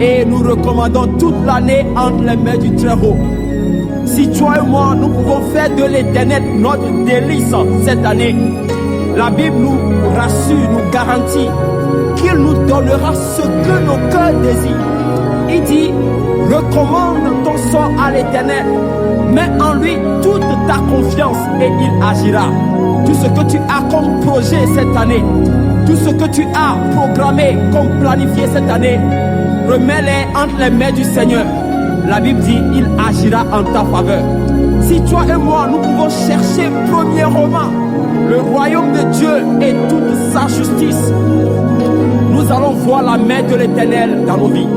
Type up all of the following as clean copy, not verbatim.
Et nous recommandons toute l'année entre les mains du Très-Haut. Si toi et moi, nous pouvons faire de l'Éternel notre délice cette année, la Bible nous rassure, nous garantit qu'il nous donnera ce que nos cœurs désirent. Il dit, recommande ton sort à l'Éternel, mets en lui toute ta confiance et il agira. Tout ce que tu as comme projet cette année, tout ce que tu as programmé comme planifié cette année, remets-les entre les mains du Seigneur. La Bible dit, il agira en ta faveur. Si toi et moi, nous pouvons chercher premièrement le royaume de Dieu et toute sa justice, nous allons voir la main de l'Éternel dans nos vies.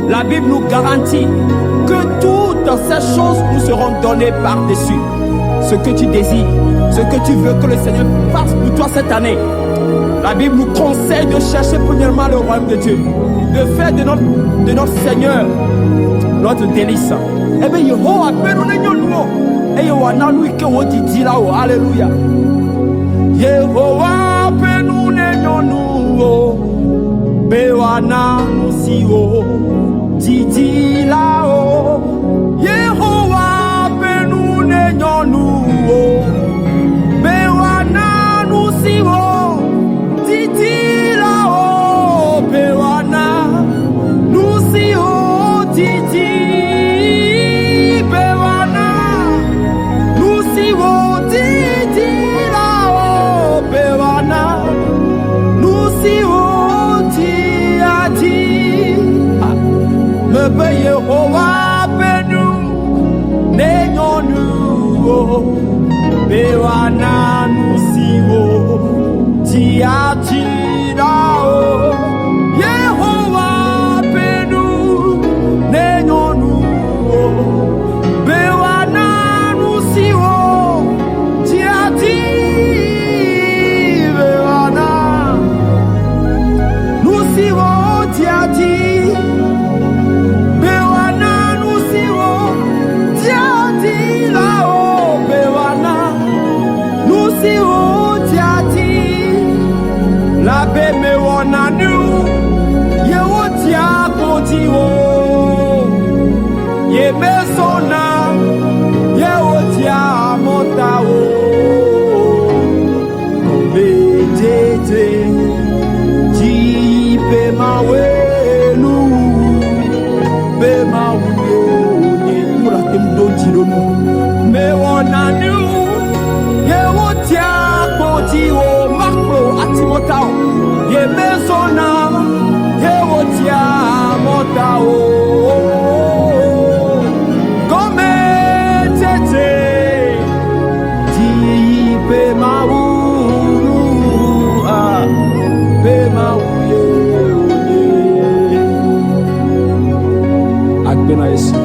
La Bible nous garantit que toutes ces choses nous seront données par-dessus. Ce que tu désires, ce que tu veux que le Seigneur fasse pour toi cette année. La Bible nous conseille de chercher premièrement le royaume de Dieu, de faire de notre Seigneur notre délice. Eh bien, Yehowa ƒe nu nenyo nuwò eye wòana nu yi ke wò didi la wò. Alléluia. Yehowa ƒe nu nenyo nuwò be wòana nu si wò didi la wò. Yehowa ƒe nu nenyo nuwò be wòana nu si wò didi la wò. Be wòana nu si wò didi. Be wòana nu si wò didi la wò. Be wòana nu si wò dzi Mebe Yehowa ƒe nu nenyo nuwò be wòana nu si wò dzi adi la wò. Yehowa ƒe nu nenyo nuwò be wòana nu si wò dzi adi be wòana nu si wò dzi adi be wòana nu si wò dzi adi la wò be wòana nu si wò dzi adi la be mewɔna nu ye wotia kpodzi o ye mesɔna ye wotia mɔta o gɔmedzedze dzi be mawe nu be mawu ye wònye wole te ŋu ɖo dzi ɖo nu mewɔna nu ye wotia kpodzi o makplɔ atimɔta o ye mezɔna ye wotia mɔta o gɔmedzedze dzi be mawu nu a be mawu ye wònye akpe na Yesu.